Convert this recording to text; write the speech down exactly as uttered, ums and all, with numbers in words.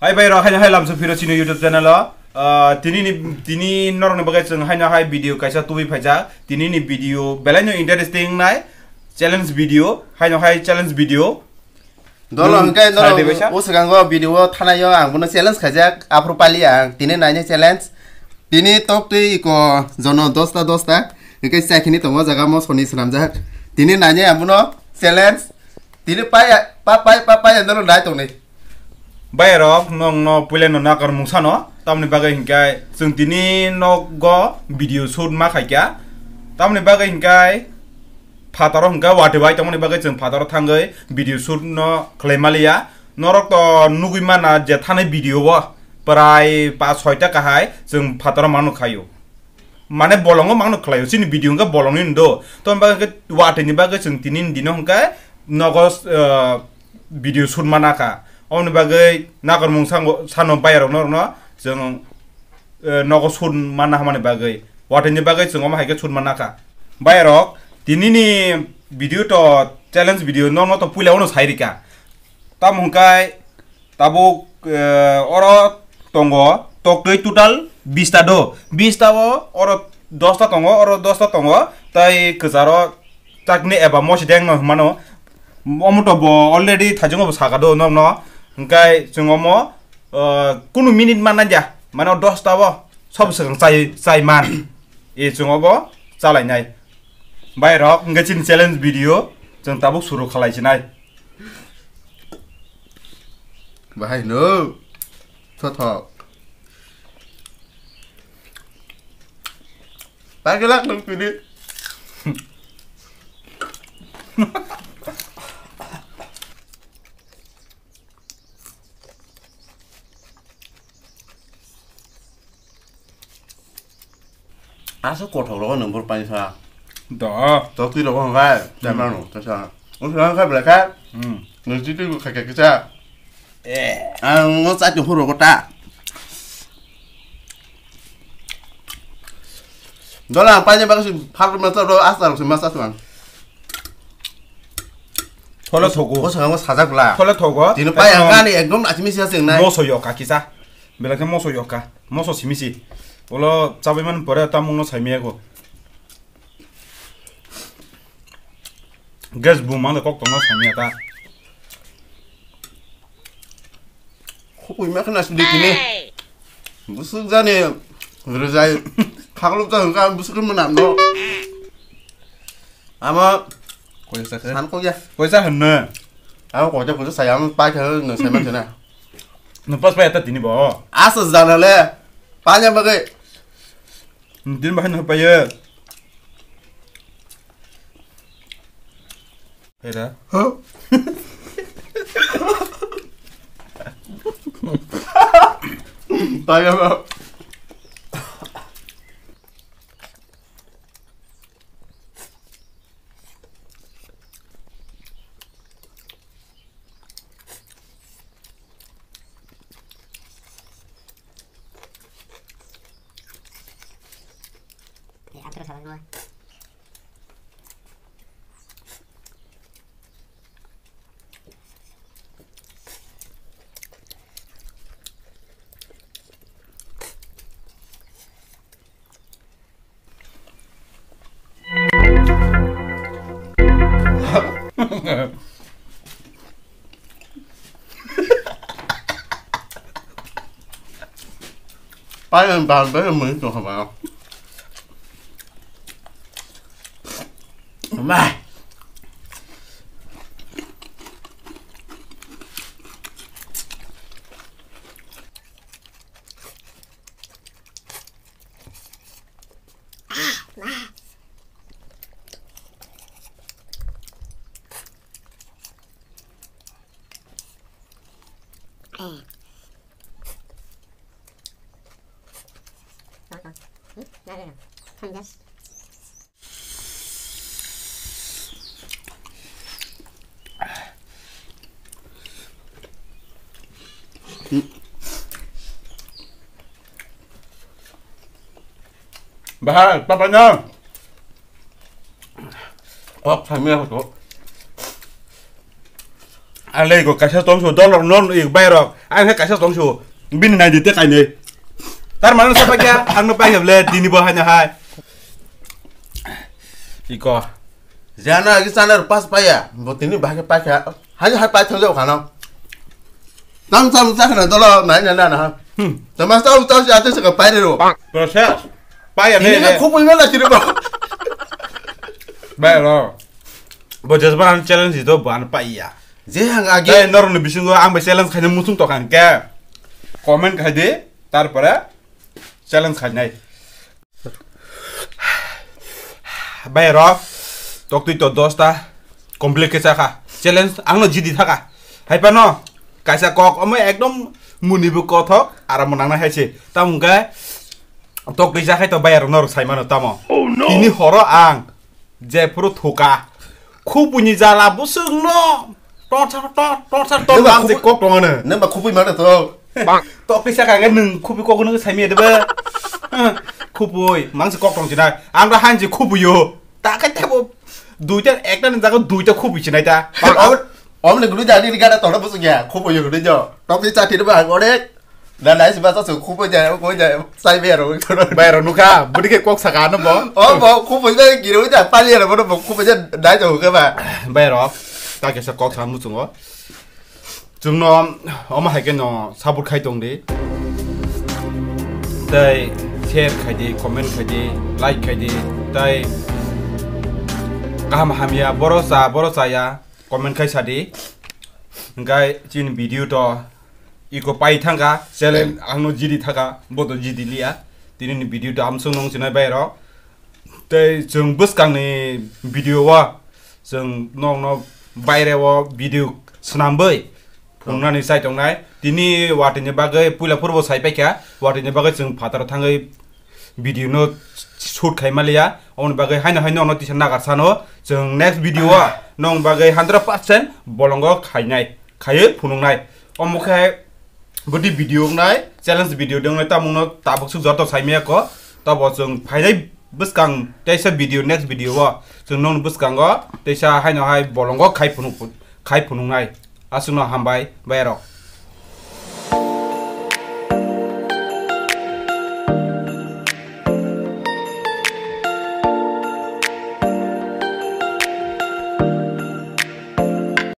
Hai bai rok, haino hai lamso phiro chini YouTube channel o. Ah, tini ni, tini norok ni bagwi chwng haino hai video kaisa tubui phaijak. Tini ni video belai no interesting nai. Challenge video, haino hai challenge video. Dolo Nwng hwnkhe sai norok de baisa? O swkango video o thanaio ang bono challenge khaijak. Aphuru pali ang tini naini challenge. Tini tok twi iko jono dosta dosta. Hwnkhe chakhini tongo jaga mosoni swnamjak. Tini naini ang bono challenge. Tini pai, pa, pai, pa, pai, andalo nai tongnai. Bayarok, nokno puilano nakar mungsano, tamni bagwi hinkhe chwng tini nogo video shoot ma khaikha. Tamni bagwi hinkhe phataro hinkhe watwi bai tongmani bagwi chwng phataro thangwi video shoot no khlai maliya. Norok to nugwi mana je thani video o prai pa soi ta kahai chwng phataro manu khaio. Mane bolongo mangno khlaio, chini video hwnkhe bolongni ndo. Toni bagwi hwnkhe watwi ni bagwi chwng tini ni dino hwnkhe nogo, eh, video shoot mana kha. Oboni bagwi nakormung sango, sano bayarok norokno chwng, eh, nogo shoot mana hamani bagwi. Watwi ni bagwi chwng omo hai khe shoot mana kha. Bayarok, tini ni video to challenge video nokno to puila ono sai rika. Tamo hwnkhe tabuk, eh, oro tongo toktwi total bista do. Bista o oro dosta tongo, oro dosta tongo. Tai kwcharo chakni eba mosideng no hwnmano. Omo to bo already thaichungo bo saka do nokno. Hwnkhe chwng omo, eh, kunu minute man nanya. Mane o dosta o sob swkang chai, chai man. E chwng obo chalainai. Bai rok, hwnkhe chini challenge video chwng tabuk suru khalai sinai. Bahai no. Thothok. Pagelak nung tini. Asa kothok rogo nung bor pani sa. Do. Tokti rogo hwnkhai, hmm, chamano, tasa. Wngkha hwnkhai belai kha. Hmm. Nung titi bo khaikha kisa. Eh. Ang ngo chati horo kota. Dola ang paina bagwi si phar ma charo asta rok si ma chasmang. Thole thogo. O sanga mo sajak bla. Thole thogo. Tini pai ang ani ekdom achimi sia sing nai. Moso yoka kisa. Belai khe moso yoka. Moso simisi. Olo chabai man pore tamungno saimiya go. Gas bumang da kok tongma saimiya ta. Khukui ma khna sidi tini. Busuk jani rejai khaklup ta hwnkha busuk manam no. Ama koisa khe. San kok ya. Koisa hwnno. Ama koisa koisa saya ama pai khe no sai man na. No pas pai ta tini bo. Asa jana le. Panya bagai. Din bahai no paye. Hera. Huh? Paye ba. Pai ang bang bai ang mui tong haba. Ma. Bahar, papa na. Kok samia ko. Ang le go kaisa tong su, dollar non i bai rok. Ang he kaisa tong su. Bini nai di te kai nei. Tar mane sa pakya, ang no pakya le, tini bo hai na hai. Iko. Jana agi sana pas paya, bo tini bahage pakya. Hai hai pai thang jao khana. Tam tam sa khana dolo nai na na na. Hmm. Tama sa u ta si ate sa ka pai ro. Process. Paya Tini ne na ne. Khubui mela tiri ba. Bai ro. Bo jesba an challenge do ban paya. Je hang agi. Dai norok ni bisingo ang bai challenge khaina muchung tokha hwnkhe comment khai di, tarpore challenge khainai. Bai rok, toktwi to dosta complete khe chakha. Challenge angno jidi thaka. Hai phano kaisa kok omo ekdom munibo kothok aramo nangnai hai se. Tamo hwnkhe toktwi jakhai to bai rok norok sai mano tamo. Oh no! Tini horo ang Jephuru thuka. Khubuni jala bwswkno torsa tor torsa tor Neba mang je khubu-, kok tongano. Neba khubui mano to. Tok kisa kage nwng khubi kok nwng saimi debe. Khubui mang je kok tong jinai. Ang da hanji khubuyo. Ta khe tebo duita ekta ni jaga duita khubui sinai ta. Om, om ni gulu jani ni gada tona bwswk ya. Khubui yo gulu jo. Tok ni chati debe ang onek. Na nai si basa su khupo ja ko ja sai be ro. Bai ro nukha, budi khe kok saka no bo. O bo khupo ja giro ja pali ro bo khupo ja dai jo ke ba. Bai ro, ta kisa kok sa muchungo. Chwngno omo hai khe no support khai tong di. Tai share khai di, comment khai di, like khai di. Tai kaham hamya boro cha, boro cha ya. Comment khai sadi. Hingkai chini video to iko pai thangka, challenge angno jidi thaka, boto jidi liya. Tini ni video to amsung nung sinai bai ro. Tei chwng bwskang ni video o chwng nong no baire o video swnam bai phungnani chai tongnai. Tini watini bagwi puila phuru bo sai paikha, watini bagwi chwng phataro thangwi video no shoot khai maliya, oboni bagwi haino haino ono tisa nagar sano, chwng next video o nong bagwi hundred percent bolongo khainai, khaiwi phunuknai. Omo khe bwdwi video wngnai, challenge video de wngnai, tamungno tabuk swk joto saimaya ko, tabo chwng phainai bwskang teisa video, next video o chwng nong bwskango teisa haino hai bolongo khai phunuk, khai phunuknai. Aswkno hambai, bayarok.